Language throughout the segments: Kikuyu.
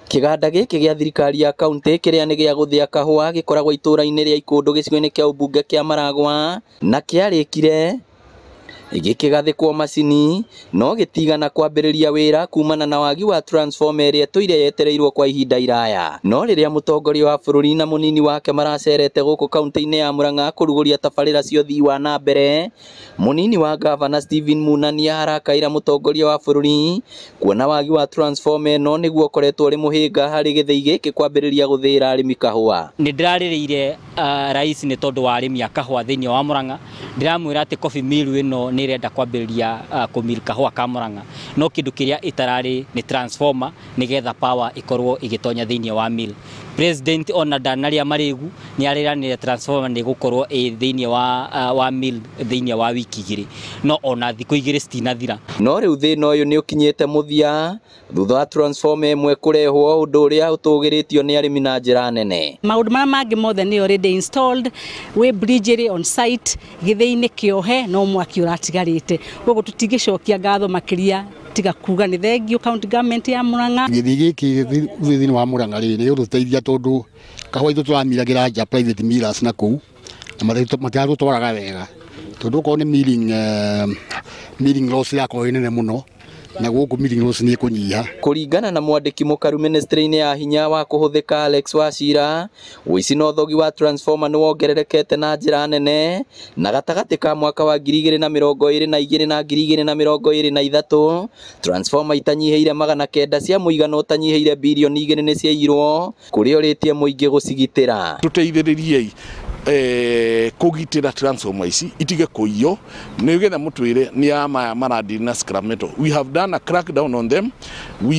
Kĩganda gĩkĩ gĩa thirikari ya kaunti kĩrĩa nĩ gĩa gũthĩa kahũa gĩkoragwo itũũra-inĩ rĩa Ikũndũ gĩcigo-inĩ kĩa ũmbunge kĩa Maragwa na kĩarĩkire gĩkĩgathĩkwo macini no gĩtigana kwambĩrĩria wĩra kumana na wagi wa transformer ĩrĩa ĩtũire yetereirwo kwa ihinda iraya. No rĩrĩa mũtongoria wa bũrũri na mũnini wake maracerete gũkũ kaunti-inĩ ya Murang'a kũrugũria tabarĩra cia ũthii wa na mbere, mũnini wa gavana Stephen Munania arakaĩra mũtongoria wa bũrũri kuona wagi wa transformer ĩno nĩguo ũkoretwo ũrĩ mũhĩnga harĩ gĩthĩi gĩkĩ kwambĩrĩria gũthĩĩra arĩmi kahũa. Nĩ ndĩrarĩrĩire rais nĩ tondũ wa arĩmi a kahũa thĩinĩ wa Murang'a, ndĩramwĩra atĩ coffee mill ĩno nĩ ĩrenda kwambĩrĩria kũmill kahũa ka Murang'a, no kĩndũ kĩrĩa ĩtararĩ nĩ transformer nĩgetha power ĩkorwo ĩgĩtonya thĩinĩ wa mill. President ona ndanarĩa marĩgu nĩ areranire transformer nĩ gũkorwo ĩ thĩinĩ wa mill thĩinĩ wa wiki igĩrĩ, no ona thikũ igĩrĩ citinathira. No rĩu thĩna ũyũ nĩ ũkinyĩte mũthia thutha wa transformer ĩmwe kũrehwo, ũndũ ũrĩa ũtũgĩrĩtio nĩ arĩmi na njĩra nene. Maũndũ marĩa mangĩ mothe nĩ already installed, wĩ bridge ĩrĩ on site, gĩthĩi-inĩ kĩohe no mwaki ũratigarĩte, koguo tũtingĩcokia ngatho makĩria tiga kuga nĩ thengiũ county government ya Murang'a. Gĩthii gĩkĩ thĩinĩ wa Murang'a rĩ nĩ gĩgũtũteithia tondũ kahũa itũ tũramiragĩra nja private millers na kũu na matiratũtwaraga wega tondũ okorwo nĩ milling loss yakorwo ĩ nene mũno na gũkũ milling loss nĩ ĩkũnyiha. Kũringana na mwandĩki mũkaru ministry-inĩ ya hinya wa kũhũthĩka Alex Wachira, ũici na ũthogi wa transformer nĩ wongererekete na njĩra nene na gatagatĩ ka mwaka wa 2022 na 2023 transformer itanyihĩire 900 cia mũigana ũtanyihĩire birioni 2 nĩ ciaiyirwo kũrĩa ũrĩtie mũingĩ gũcigitĩra. Tũteithĩrĩriei kũgitĩra transformer ici itige kũiywo nĩgetha mũtwĩre nĩ a maya maradili na scrap metal. We have done a crackdown on them. We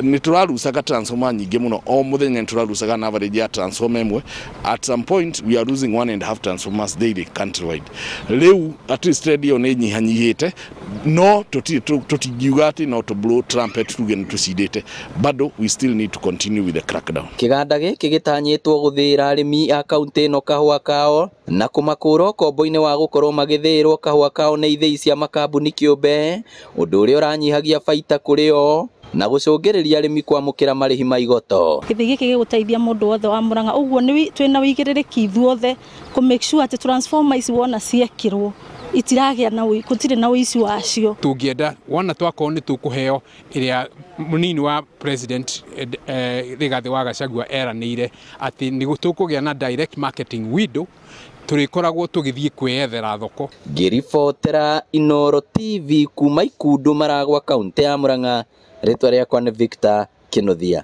nĩ tũrarucaga transformer nyingĩ mũno o mũthenya, nĩ tũrarucaga na average ya transformer ĩmwe. At some point we are losing 1.5 transformers daily countrywide. Rĩu at least trend ĩyo nĩ nyihanyihĩte, no tũtingiuga atĩ no tũ blow trumpet tuge nĩ tũcindĩte, bado we still need to continue with the crackdown. Kĩganda gĩkĩ gĩtanyĩtwo gũthĩĩra arĩmi a kaunti ĩno kahũa kao na kũmakũra ũkombo-inĩ wa gũkorwo magĩthĩĩrwo kahũa kao nĩ ithĩi cia makambuni kĩũmbe, ũndũ ũrĩa ũranyihagia baita kũrĩ o na gũcũngĩrĩria arĩmi kwamũkĩra marĩhi ma igoto. Gĩthii gĩkĩ gĩgũteithia mũndũ wothe wa Murang'a, ũguo nĩ twĩna ũigĩrĩrĩki ithuothe kũ make sure atĩ transformer ici wona ciekĩrwo itiragĩa na gũtirĩ na ũici wacio. Tũngĩenda wona twakorwo nĩ tũkũheo ĩrĩa mũnini wa president Rigathĩ wa Gachagua eranĩire atĩ nĩ tũkũgĩa na direct marketing window, tũrĩkoragwo tũgĩthiĩ kwĩyethera thoko. Ngĩribotera Inooro TV kuma Ikundu, Maragwa, kaunti ya Murang'a, rĩtwa rĩakwa nĩ Victor Kĩnuthia.